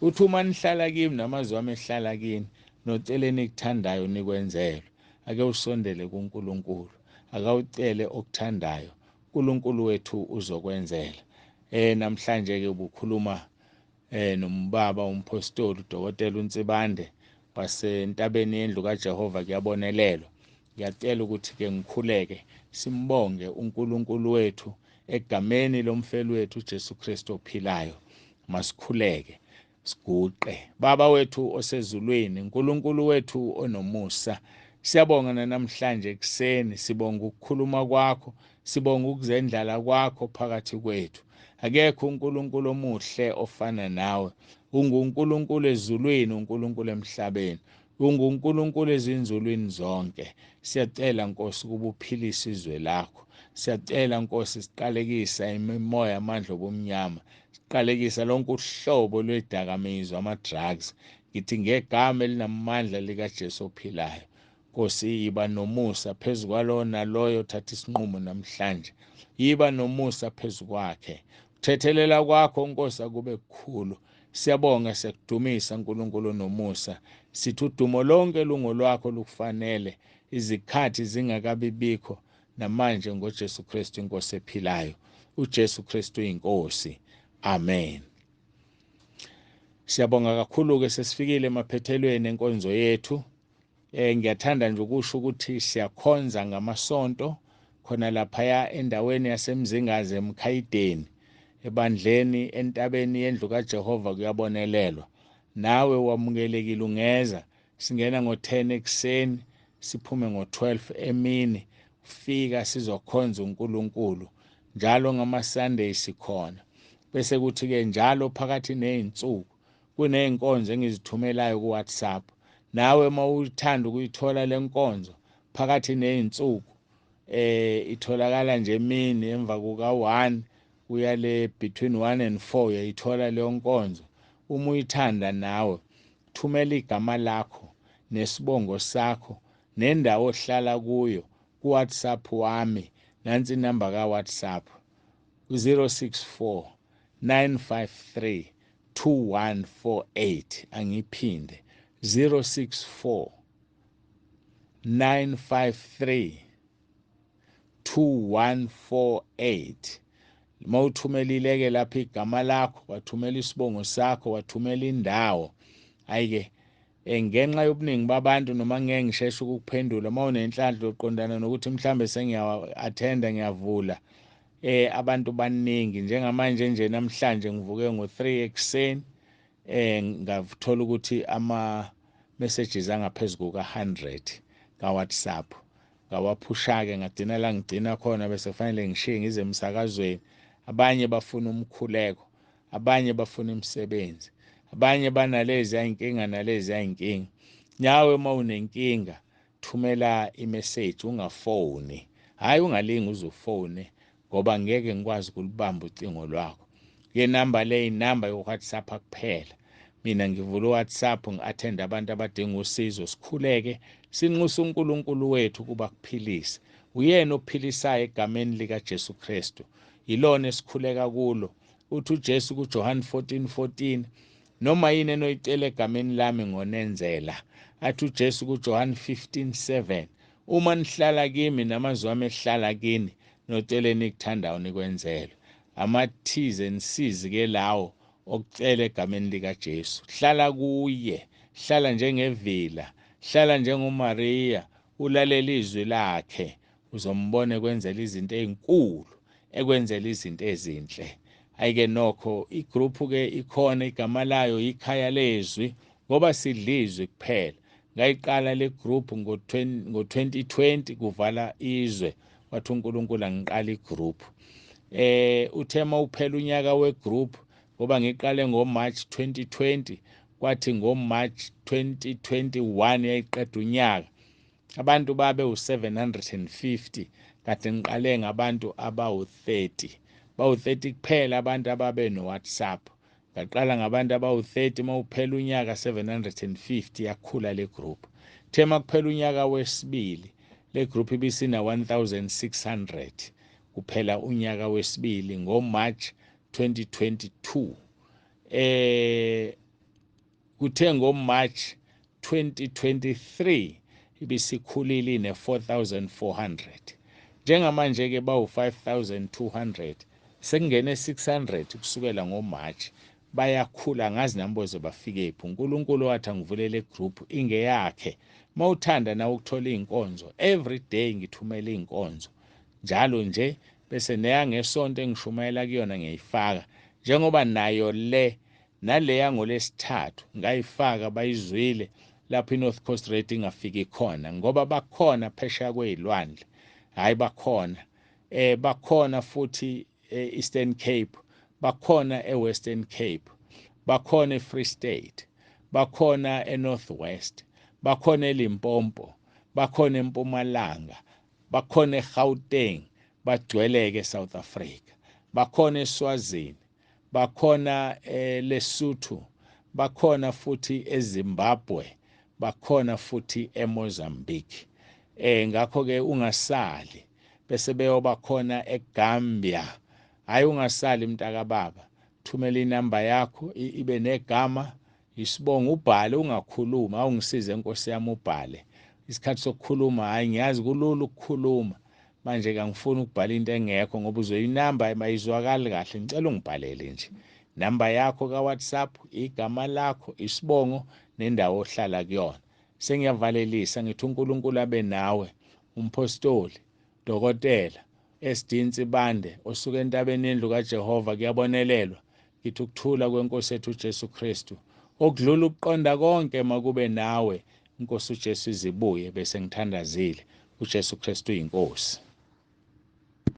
Uthi uma nihlala kimi namazwi ami ehlala kini, nocele nikuthandayo nikwenzelwe. Ake usondele kuNkulunkulu, akawucele okuthandayo, uNkulunkulu wethu uzokwenzela. Namhlanje ke ubukhuluma nombaba umpostoli uDokotela uNtsibande wasentabeni yendlu kaJehova kuyabonelelwa. Ngiyacela ukuthi ke ngikhuleke, simbonge uNkulunkulu wethu egameni lomfeli wethu uJesu Kristu ophilayo. Masikhuleke, siguqe. Baba wethu osezulwini, uNkulunkulu wethu onomusa, siyabonga namhlanje ekuseni, sibonga ukukhuluma kwakho, sibonga ukuzendlala kwakho phakathi kwethu. Akekho uNkulunkulu omuhle ofana nawe. UnguNkulunkulu ezulwini, uNkulunkulu emhlabeni, unguNkulunkulu ezinzulwini zonke. Siyacela Nkosi ukuba uphilise izwe lakho. Siyacela Nkosi, siqalekisa imimoya, amandla obumnyama, siqalekisa lonke uhlobo lwedakamizwa, ama-drugs. Ngithi ngegama elinamandla likaJesu ophilayo, Nkosi, yiba nomusa phezu kwalowo naloyo othatha isinqumo namhlanje. Yiba nomusa phezu kwakhe. Kuthethelela kwakho Nkosi akube kukhulu. Siyabonga, siyakudumisa uNkulunkulu nomusa. Sithi udumo lonke lungolwakho, lukufanele, izikhathi zingakabibikho namanje, ngoJesu Kristu inkosi ephilayo. uJesu Kristu inkosi. Amen. Siyabonga kakhulu ke, sesifikile emaphethelweni enkonzo yethu. Ngiyathanda nje ukusho ukuthi siyakhonza ngamasonto khona laphaya endaweni yaseMzingazi eMkhayideni, ebandleni entabeni yendlu kaJehova kuyabonelelwa. Nawe wamukelekile, ungeza. Singena ngo-10 ekuseni, siphume ngo-12 emini. Fika sizokhonza uNkulunkulu. Njalo ngama-Sunday sikhona. Bese kuthi-ke njalo phakathi ney'nsuku kuney'nkonzo engizithumelayo ku-WhatsApp. Nawe uma uthanda ukuyithola le nkonzo phakathi ney'nsuku, itholakala nje emini emva kuka-1 kuya le between 1 and 4 uyayithola leyo nkonzo. Uma uyithanda nawe, thumela igama lakho nesibongo sakho nendawo ohlala kuyo ku-WhatsApp wami. Nansi inamba ka-WhatsApp: 064 953 2148. Angiphinde: 064 953 2148. Mawuthumelile-ke lapha igama lakho, wathumela isibongo sakho, wathumela indawo, ayike ngenxa yobuningi babantu noma ngeke ngisheshe ukukuphendula. Uma unenhlanhla yoqondana nokuthi mhlambe sengiya-attenda, ngiyavula, abantu baningi njengamanje nje. Namhlanje ngivuke ngo-3 ekuseni, ngathola ukuthi ama messages angaphezu kuka-100 ka-WhatsApp. Ngawaphusha-ke, ngagcina la ngigcina khona, bese kufanele ngishiye ngize emsakazweni. Abanye bafuna umkhuleko, abanye bafuna imisebenzi, abanye banalezi ayinkinga nalezi ayinkinga. Nawe uma unenkinga, thumela i-message, ungafoni. Hhayi, ungalingi uze ufone ngoba ngeke ngikwazi ukulibamba ucingo lwakho. Le namba le inamba yo-WhatsApp kuphela. Mina ngivula u-WhatsApp, ngi-attend abantu abadinga usizo, sikhuleke, sinxuse uNkulunkulu wethu ukuba kuphilise. Uyena ophilisayo egameni likaJesu Kristu, yilona esikhuleka kulo. Uthi uJesu kuJohn 14:14, "Noma yini enoyicela egameni lami ngonenzela." Athi uJesu kuJohn 15:7, "Uma nihlala kimi namazwi ami ehlala kini, nocele nikuthandayo nikwenzelwe." Ama-T's and C's ke lawo okucela egameni likaJesu. Hlala kuye, hlala njengevila, hlala njengoMaria, ulalela izwi lakhe, uzombona ekwenzela izinto ey'nkulu, ekwenzela izinto ezinhle. Ayike nokho i-group ke ikhona, igama layo ikhaya lezwi, ngoba sidla izwi kuphela. Ngayiqala le group ngo-2020 kuvala izwe, wathi uNkulunkulu angiqala i-group. Uthe mawuphela unyaka we-group, ngoba ngiqale ngo-March 2020, kwathi ngo-March 2021 yayiqeda unyaka, abantu babe u-750. Kade ngiqale ngabantu abawu-30, bawu-30 kuphela abantu ababe no-WhatsApp. Ngaqala ngabantu abawu-30, mawuphela unyaka 750, yakhula le group. Thema kuphela unyaka wesibili, le group ibisina 1600 kuphela unyaka wesibili ngo-March 2022. Kuthe ngo-March 2023 ibisikhulile ine-4400. Njengamanje ke bawu-5200, sekungene 600 kusukela ngo-March. Bayakhula, ngazi nami boze bafikephi. uNkulunkulu wathi angivulele group ingeyakhe. Mawuthanda nawe ukuthola iy'nkonzo, every day ngithumela iy'nkonzo njalo nje, bese neyangesonto engishumayela kuyona ngiyayifaka, njengoba nayo le naleya ngolesithathu ngayifaka, bayizwile lapho i-North Coast Radio ingafiki khona, ngoba bakhona phesheya kwey'lwandle. Hhayi, bakhona, bakhona futhi e-Eastern Cape, bakhona e-Western Cape, bakhona e-Free State, bakhona e-North West, bakhona eLimpopo, bakhona eMpumalanga, bakhona eGauteng, bagcweleke eSouth Africa, bakhona eSwazini, bakhona eLesotho, bakhona futhi eZimbabwe, bakhona futhi eMozambique. Ngakho ke ungasali, bese beyoba khona eGambia. Hayi, ungasali mntaka baba, thumela inamba yakho ibe negama, isibongo, ubhale, ungakhuluma. Awungisize Nkosi yami, ubhale. Isikhathi sokukhuluma, hayi, ngiyazi kulula ukukhuluma manje, kangifuni ukubhala into engekho ngoba uzoyinamba mayizwakali kahle. Ngicela ungibhalele nje namba yakho ka-WhatsApp, igama lakho, isibongo nendawo ohlala kuyona. Sengiyavalelisa, ngithi uNkulunkulu abe nawe. Umpostoli Dokotela SD Nsibande osuka entabeni yendlu kaJehova kuyabonelelwa. Ngithi ukuthula kwenkosi yethu uJesu Kristu okudlula ukuqonda konke makube nawe. Inkosi uJesu izibuye bese ngithandazile. uJesu Kristu uyinkosi.